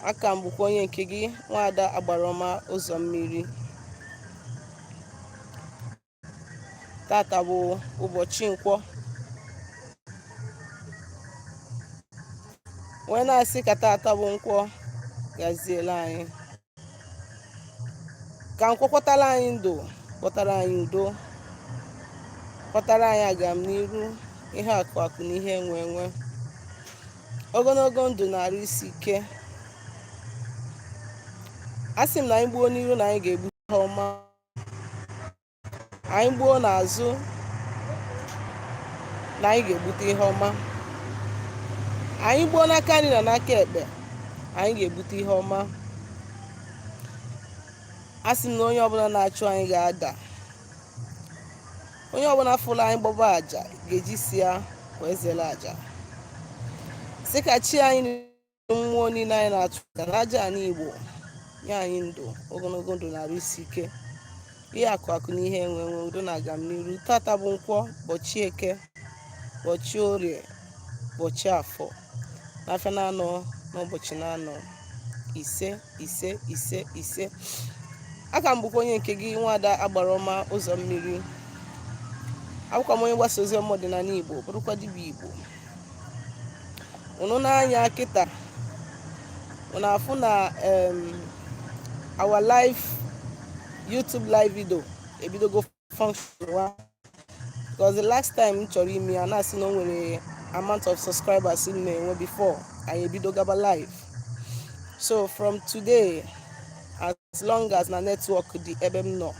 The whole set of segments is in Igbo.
Aka m bụkwa onye nke gị, Nwaada Agbaraọma Ụzọ Mmiri. Tata bụ ụbọchị Nkwọ, wee na-asị ka tata bụ Nkwọ gaziela anyị, ka Nkwọ kwọtara anyị ndụ, kwọtara anyị udo, kwọtara anyị agamniru, ihe akụ akụ na ihe enwe enwe, ogologo ndụ na arụ isi ike. A sị m na anyị gbuo n'iru na anyị ga-egbu ihe ọma, anyị gbuo n'azụ na anyị ga-egbute ihe ọma, anyị gbuo n'aka nri na n'aka ekpe, anyị ga-egbute ihe ọma. A sị m na onye ọbụla na-achụ anyị ga-ada, onye ọbụla fụrụ anyị gbaba aja ga-eji isi ya wee zere aja. Sị ka chi anyị, mmụọ niile anyị na-achụ aja na aja ala Igbo nye anyị ndụ, ogologo ndụ na arụ isi ike, ihe akụ akụ na ihe enwe enwe, udo na agamniru. Tata bụ Nkwọ, ụbọchị Eke, ụbọchị Orie, ụbọchị Afọ, n'afịa na-anọ n'ụbọchị na-anọ. Ise, ise, ise, ise. Aka m bụkwa onye nke gị, Nwaada Agbaraọma Ụzọ Mmiri. Abụkwa m onye mgbasa ozi ọma ọdịnala Igbo, bụrụkwa dibịa Igbo. Unu na-anya kịta, unu afụ na our live YouTube live video ebidogo function wa, because the last time m chọrọ ime ya, na-asị na o nwere amount of subscribers m na-enwe before anyị ebido gaba live. So from today, as long as na network dị ebe m nọ,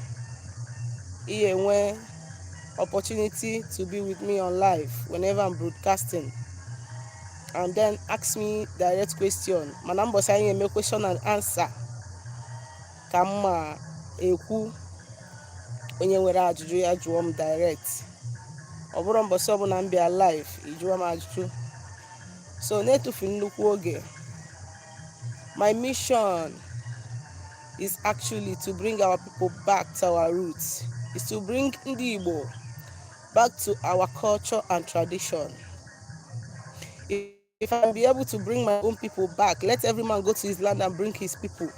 ị enwe opportunity to be with me on live whenever I'm broadcasting and then ask me direct question. Mana mbọchị anyị eme question and answer ka m ma ekwu, onye nwere ajụjụ ya jụọ m direct. Ọ bụrụ mbọchị ọbụla m bịa live, ị jụọ m ajụjụ. So na-etufu nnukwu oge, my mission is actually to bring our people back to our roots, is to bring ndị Igbo back to our culture and tradition. If I be able to bring my own people back, let every man go to his land and bring his people.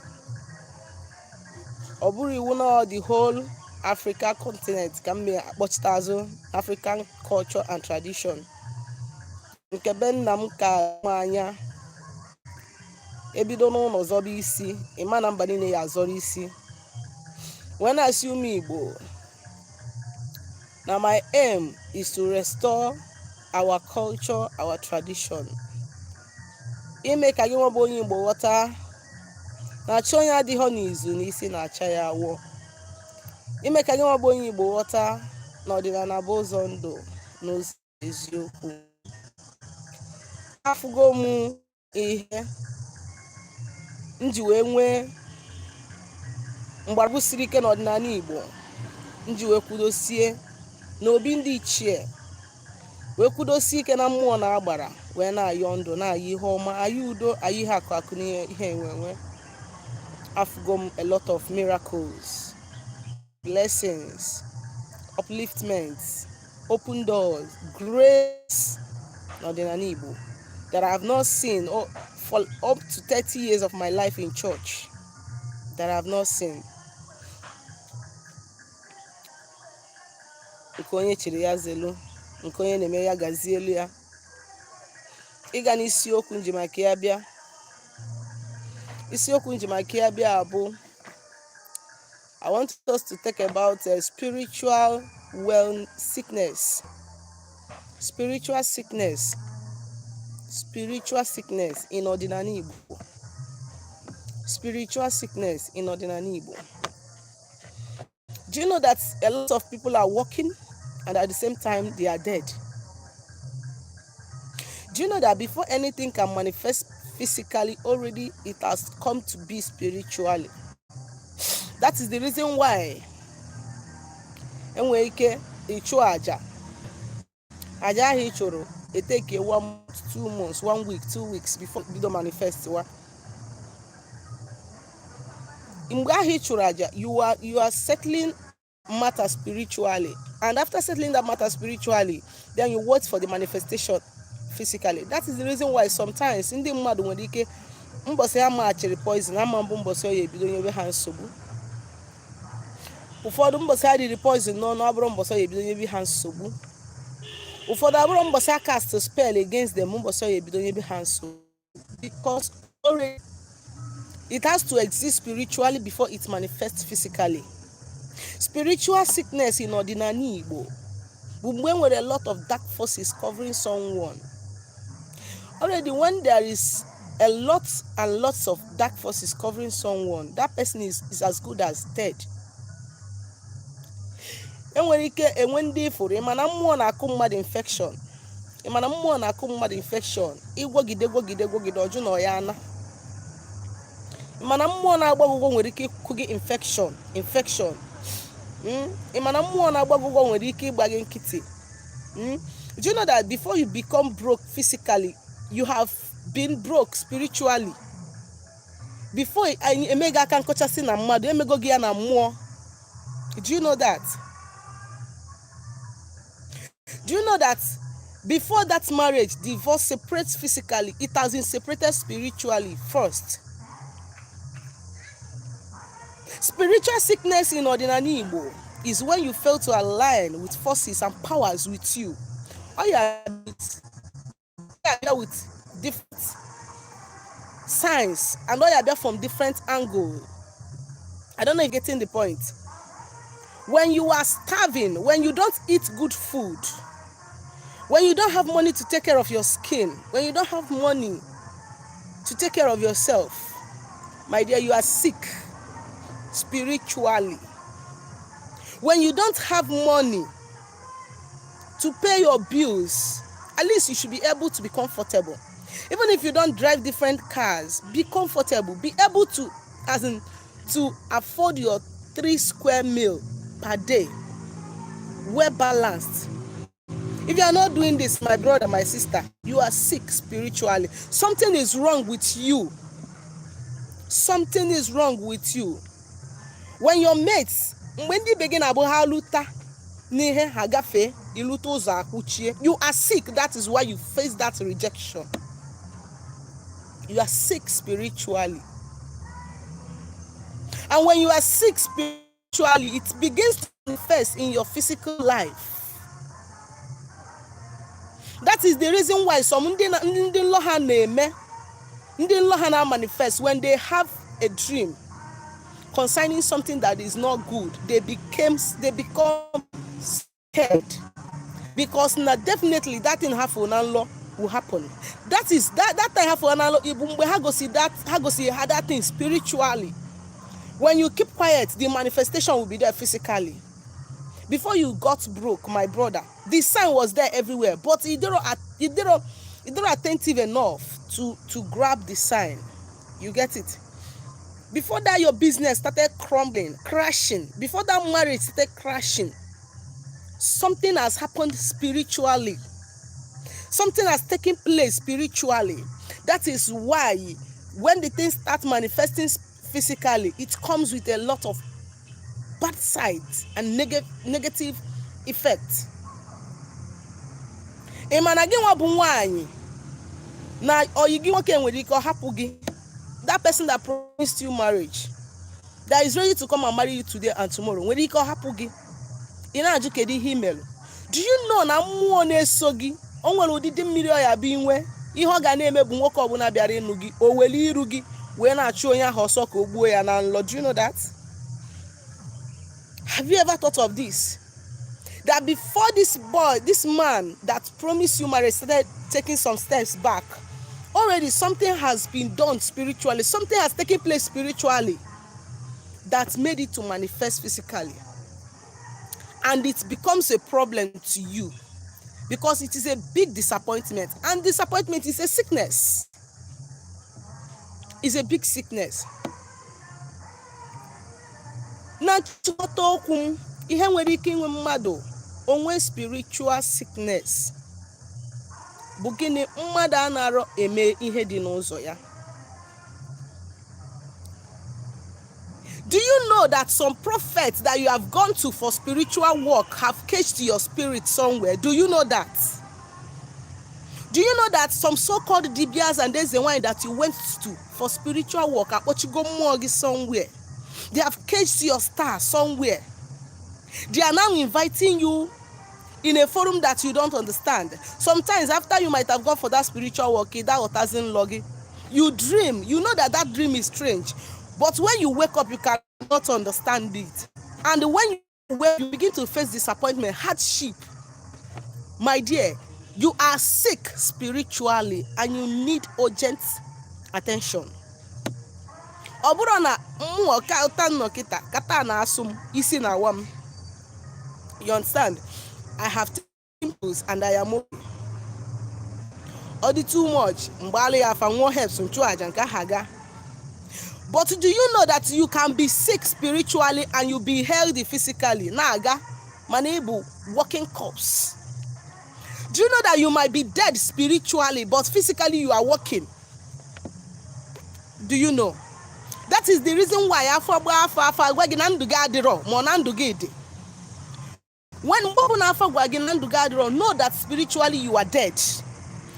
Ọ bụrụ iwu na the whole Africa continent ka m mee akpọchite azụ African culture and tradition nke be nna m ka m anya ebido n'ụlọ zọba isi, ịma na mba niile ya azọrọ isi. Wee na-asị ụmụ Igbo na my aim is to restore our culture, our tradition, ime ka gị nwa bụ onye Igbo ghọta na chi onye adịghọ n'izu n'isi na-acha ya awọ, ime ka gị nwa bụ onye Igbo ghọta na ọdịnala bụ ụzọ ndụ na ụzọ eziokwu. Afụgo m ihe m ji wee nwee mgbọrọgwụ siri ike n'ọdịnala Igbo, m ji wee kwudosie n'obi ndị ichie, wee kwudosie ike na mmụọ na agbara, wee na-ayọ ndụ, na-ayọ ihe ọma, ayọ udo, ayọ ihe akụ akụ na ihe enwe enwe. Afụgo m a lot of miracles, blessings, upliftment, open doors, grace n'ọdịnala Igbo that I have not seen for up to 30 years of my life in church, that I have not seen. Nke onye chiri ya zelu, nke onye na-eme ya gazielu ya. Ịga n'isiokwu m ji maka ya bịa, isiokwu m ji maka ya bịa bụ, I want us to talk about spiritual well sickness, spiritual sickness, spiritual sickness in ọdịnala Igbo, spiritual sickness in ọdịnala Igbo. Do you know that a lot of people are walking and at the same time they are dead? Do you know that before anything can manifest physically, already it has come to be spiritually? That is the reason why enwere ike ịchụ aja, aja ahụ ị chụrụ eteke 1 month, 2 months, 1 week, 2 weeks before bido manifest wa. Mgbe ahụ ị chụrụ aja, you are settling matter spiritually, and after settling that matter spiritually, then you wait for the manifestation physically. That is the reason why sometimes ndị mmadụ nwere ike Mbọsị ha maghachiri poison ama mbụ mbọsị ọ ya ebido nyebe ha nsogbu. Ụfọdụ, mbọsị ha riri poison n'ọnụ abụrụ mbọsị ọ ya ebido nyebe ha nsogbu. Ụfọdụ abụrụ mbọsị ha cast spell against them mbọsị ọ ya ebido nyebe ha nsogbu, because already it has to exist spiritually before it manifests physically. Spiritual sickness in ọdịnala Igbo bụ mgbe nwere a lot of dark forces covering someone. Already, when there is a lot and lots of dark forces covering someone, that person is as good as dead. Enwere ike enwe ndị ifuru. Ịma na mmụọ na-akụ mmadụ infection? Ịma na mmụọ na-akụ mmadụ infection? Ịgwọgide, gwọgide, gwọgide, ọjụ na ọya ana. Ịma na mmụọ na-agba ọgwụgwọ nwere ike ịkụ gị infection? Ịma na mmụọ na-agba ọgwụgwọ nwere ike ịgba gị nkịtị? Do you know that before you become broke physically, you have been broke spiritually? Before anyị emego aka nkọchasị na mmadụ emego gị ya na mmụọ. Do you know that? Do you know that before that marriage, divorce separates physically, it has been separated spiritually first? Spiritual sickness in ọdịnala Igbo is when you fail to align with forces and powers with you. All you are with different signs and all you are from different angles. I don't know if you're getting the point. When you are starving, when you don't eat good food, when you don't have money to take care of your skin, when you don't have money to take care of yourself, my dear, you are sick spiritually. When you don't have money to pay your bills, at least you should be able to be comfortable. Even if you don't drive different cars, be comfortable. Be able to, as in, to afford your three square meal per day. Well balanced. If you are not doing this, my brother, my sister, you are sick spiritually. Something is wrong with you. Something is wrong with you. When your mates, mgbe ndị ibe gị na-abụ ha lụta n'ihe ha gafee ilute ụzọ akwụchie, you are sick. That is why you face that rejection. You are sick spiritually. And when you are sick spiritually, it begins to manifest in your physical life. That is the reason why some ndị nlọ ha na-eme, ndị nlọ ha na-manifest, when they have a dream concerning something that is not good, they become scared, because na definitely that thing ha fụ na nlọ will happen. That is that time ha fụ na nlọ bụ mgbe ha gosi that, ha gosi ha that thing spiritually. When you keep quiet, the manifestation will be there physically. Before you got broke, my brother, the sign was there everywhere, but you didn't attentive enough to grab the sign. You get it? Before that your business started crumbling, crashing, before that marriage started crashing, something has happened spiritually. Something has taken place spiritually. That is why when the things start manifesting physically, it comes with a lot of bad sides and negative effect. Ị ma na gị nwa bụ nwaanyị na oyi gị nwoke nwere ike ọ hapụ gị, that person that promised you marriage, that is ready to come and marry you today and tomorrow, nwere ike ọ hapụ gị, ị na-ajụ kedu ihe i melụ. Do you know na mmụọ na-eso gị, o nwere ụdịdị mmiri ọ ya bụ inwe ihe ọ ga na-eme bụ nwoke ọbụla bịara ịnụ gị, o were iru gị wee na-achụ onye ahụ ọsọ ka o gbuo ya na nlọ? Do you know that? Have you ever thought of this, that before this boy, this man that promised you marriage started taking some steps back, already something has been done spiritually, something has taken place spiritually that made it to manifest physically, and it becomes a problem to you because it is a big disappointment, and disappointment is a sickness, is a big sickness. Na nchịkọta okwu m, ihe nwere ike inwe mmadụ onwe spiritual sickness bụ gịnị? Mmadụ a na-arọ eme ihe dị n'ụzọ ya. Do you know that some prophets that you have gone to for spiritual work have caged your spirit somewhere? Do you know that? Do you know that some prophets that you have gone to for spiritual work Do you know that some so-called dibias and eze nwanyị that you went to for spiritual work akpọchigo mmụọ gị somewhere? They have caged your star somewhere. They are now inviting you in a forum that you don't understand. Sometimes, after you might have gone for that spiritual work, that ghọtazi nlọ gị, you dream. You know that that dream is strange, but when you wake up, you cannot understand it. And when you wake, you begin to face disappointment, hardship. My dear, you are sick spiritually and you need urgent attention. Ọ bụrụ na mmụọ ka ụta nnọ kịta kata na-asụ m isi na awa m, you understand? I have pimples and I am okay. Ọ dị too much, mgbe ya afa nwụọ herbs nchụaja nke aha ga. But do you know that you can be sick spiritually and you be healthy physically, na-aga, mana ị bụ walking corpse? Do you know that you might be dead spiritually, but physically you are walking? Do you know? That is the reason why afọ gba afọ, afọ agwa gị na ndụ gị adịrọ, ma ọ na ndụ gị dị. When mgbe ọbụla afọ gwa gị na ndụ gị adịrọ, know that spiritually you are dead.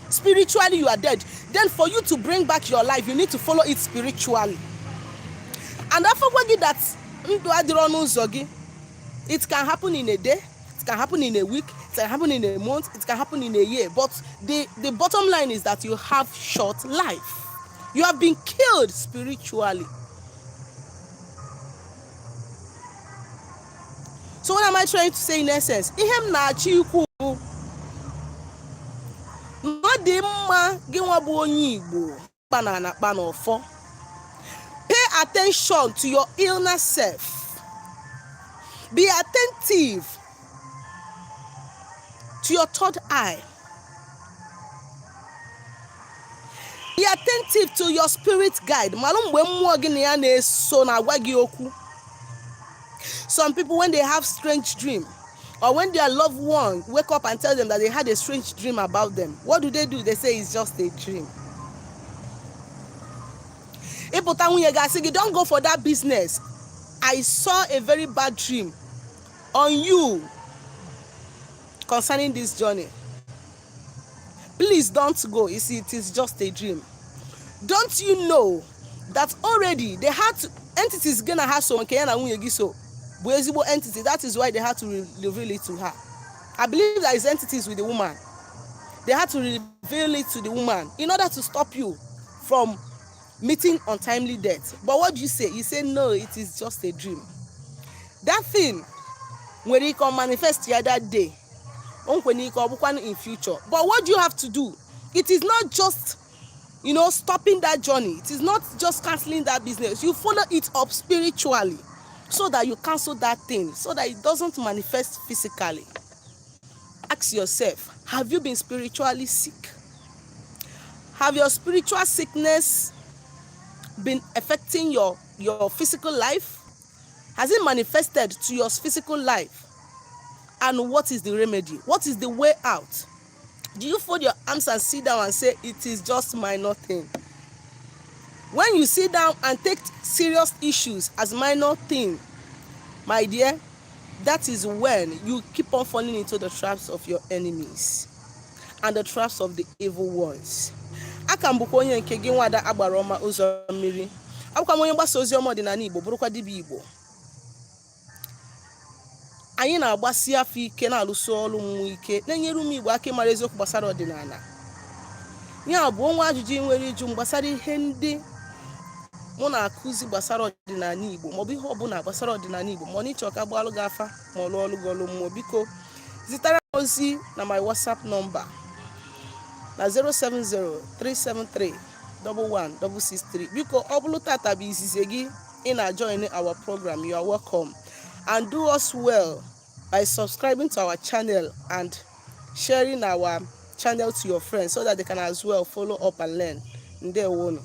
Spiritually you are dead. Then for you to bring back your life, you need to follow it spiritually. And afọ gwa gị that ndụ adịrọ n'ụzọ gị, it can happen in a day, it can happen in a week, it can happen in a month, it can happen in a year. But the bottom line is that you have short life. You have been killed spiritually. So what am I trying to say in essence? Ihe m na-achọ ikwu bụ na ọ dị mma gị nwa bụ onye Igbo kpa na anakpa n'ọfọ. Pay attention to your inner self. Be attentive to your third eye. Be attentive to your spirit guide. Malụ mgbe mmụọ gị na ya na-eso na-agwa gị okwu. Some people, when they have strange dream, or when their loved one wake up and tell them that they had a strange dream about them, what do they do? They say it's just a dream. Ịpụta, nwunye ga-asị gị, "Don't go for that business. I saw a very bad dream on you concerning this journey. Please don't go." You see, it is just a dream. Don't you know that already they had to, entities gị na ha so, nke ya na nwunye gị so bụ ezigbo entity? That is why they had to reveal it to her. I believe there is entities with the woman. They had to reveal it to the woman in order to stop you from meeting untimely death. But what do you say? You say, "No, it is just a dream." That thing nwere ike ọ manifest ya that day, o nkwere ike ọ bụkwanụ in future. But what do you have to do? It is not just stopping that journey. It is not just canceling that business. You follow it up spiritually so that you cancel that thing, so that it doesn't manifest physically. Ask yourself, have you been spiritually sick? Have your spiritual sickness been affecting your physical life? Has it manifested to your physical life? And what is the remedy? What is the way out? Do you fold your arms and sit down and say it is just minor thing? When you sit down and take serious issues as minor thing, my dear, that is when you keep on falling into the traps of your enemies and the traps of the evil ones. Aka m bụkwa onye nke gị, nwada agbara ọma ụzọ mmiri. Abụkwa m onye mgbasa ozi ọma ọdịnala Igbo, bụrụkwa dibịa Igbo. Anyị na-agbasi afọ ike, na-alụso ọrụ mmụọ ike, na-enyere ụmụ Igbo aka ịmara eziokwu gbasara ọdịnala. Ya bụ, onwe ajụjụ ị nwere ịjụ m gbasara ihe ndị mụ na-akụzi gbasara ọdịnala Igbo, maọbụ ihe ọbụla gbasara ọdịnala Igbo, ma ọ na ịchọ ka gbalụ gị afa, ma ọ lụọ ọlụ gị ọlụ mmụọ, biko zitere m ozi na my WhatsApp number na 07037311663. Biko, ọ bụrụ tata bụ izizi gị ị na-join our program, you are welcome, and do us well by subscribing to our channel and sharing our channel to your friends so that they can as well follow up and learn. Ndewonu.